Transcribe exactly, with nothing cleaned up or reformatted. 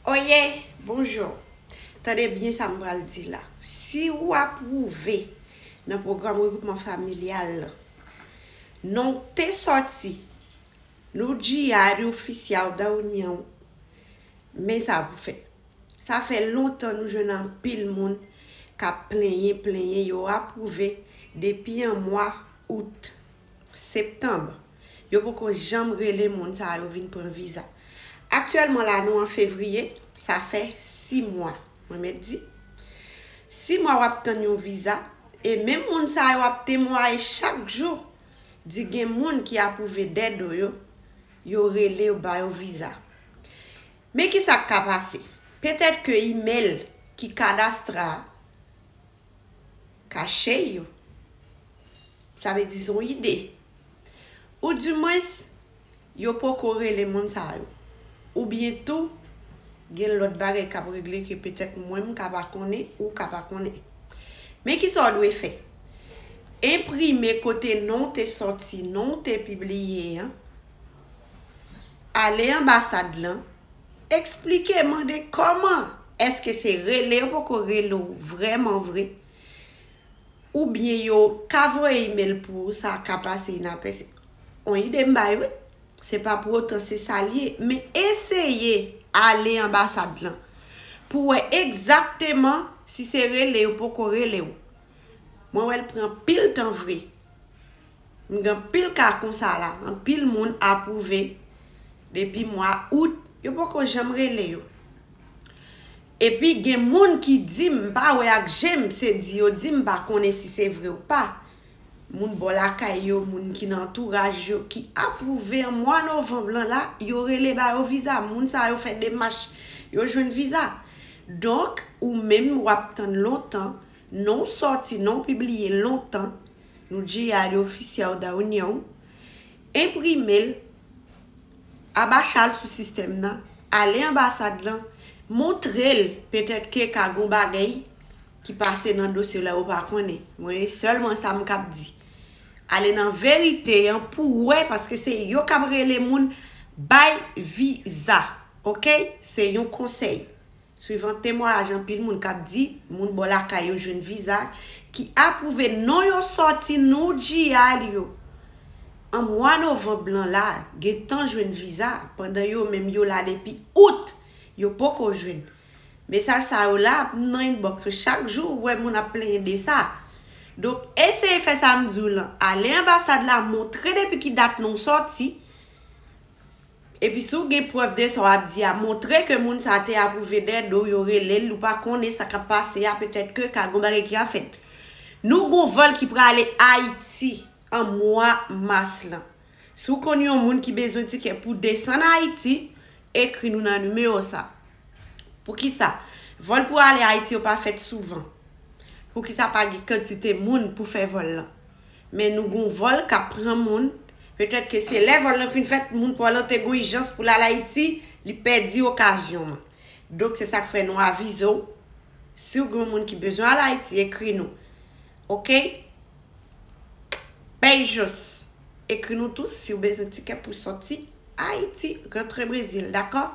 Oye, bonjou. Tande byen sa m pral di la. Si ou apwouve nan pwogram regroupman familyal la, non w te sòti, nou G I official da União, men sa pou fè. Sa fè lontan nou jwenn anpil moun k ap plenyen, plenyen, yo apwouve depi an mwa out, septanm. Yo poko janm rele moun sa yo vin pran viza. Aktyèlman la, nou an fevriye, sa fè sis mwa. Mwen mèt di, sis mwa w ap tann yon viza, e menm moun sa yo ap temwaye chak jou, di gen moun ki apwouve dèdo yo, yo rele yo ba yo viza. Men ki sa k ka pase? Petèt ke imèl ki kadastra a kache yo. Sa vle di se yon ide. Oudimwens, yo poko rele moun sa yo. Oubyen tou, gen lòt bagay k ap regle ke petèt mwen m ka pa konnen, ou ka pa konnen. Men ki sa w dwe fè? Enprime kote non w te sòti, non w te pibliye an. Ale anbasad lan, eksplike, mande kòman, èske se rele yo poko rele w vrèman vre? Oubyen yo ka voye imèl pou ou, sa ka pase inapèsi. On ide m bay, wi. Se pa pou otan se sa l ye, men eseye ale anbasad lan pou wè egzakteman si se rele yo poko rele w. Mwen wè l pran pil tan vre. M gen anpil ka konsa la, anpil moun apwouve depi mwa out, yo poko janm rele yo. Epi gen moun ki di m, m pa wè ak je m, se di yo di m, m pa konnen si se vre ou pa. Moun bò lakay yo, moun ki nan antouraj yo, ki apwouve an mwa novanm lan la, yo rele ba yo viza. Moun sa yo fè demach, yo jwenn viza. Donk, ou menm w ap tann lontan, non w sòti, non w pibliye lontan, nou G I official da União, enprime l, abacha l sou sistèm nan, ale anbasad lan, montre l petèt ke ka gon bagay ki pase nan dosye la ou pa konnen. Mwen, sèlman sa m k ap di. Ale nan verite an pou wè, paske se yo k ap rele moun bay viza. Oke? Se yon konsèy. Swivan temwayaj anpil moun k ap di moun bò lakay yo jwenn viza ki apwouve non yo sòti nou G I yo. An mwa novanm lan la, gentan jwenn viza, pandan yo menm yo la depi out, yo poko jwenn. Mesaj sa yo la ap nan inbox yo chak jou, ou wè moun ap plenyen de sa. Donk, eseye fè sa m di w lan. Ale anbasad la, montre depi ki dat non w sòti. Epi si w gen prèv de sa w ap di a, montre ke moun sa te apwouve dèdo w, yo rele l, ou pa konnen sa k ap pase a, petèt ke ka gon bagay ki ap fèt. Nou gon vòl ki prale Ayiti an mwa mas lan. Si w konn yon moun ki bezwen tikè pou desann Ayiti, ekri nou nan nimewo sa. Poukisa? Vòl pou ale Ayiti yo pa fèt souvan. Poukisa pa gen kantite moun pou fè vòl lan? Men nou gon vòl k ap pran moun. Petèt ke se lè vòl lan fin fèt, moun pa w lan te gon ijans pou l al Ayiti, li pèdi okazyon an. Donk, se sa k fè nou avize w. Si w gen yon moun ki bezwen al Ayiti, ekri nou. Oke? Beijos. Ekri nou tou si w bezwen tikè pou sòti Ayiti, rantre Brezil, dakò?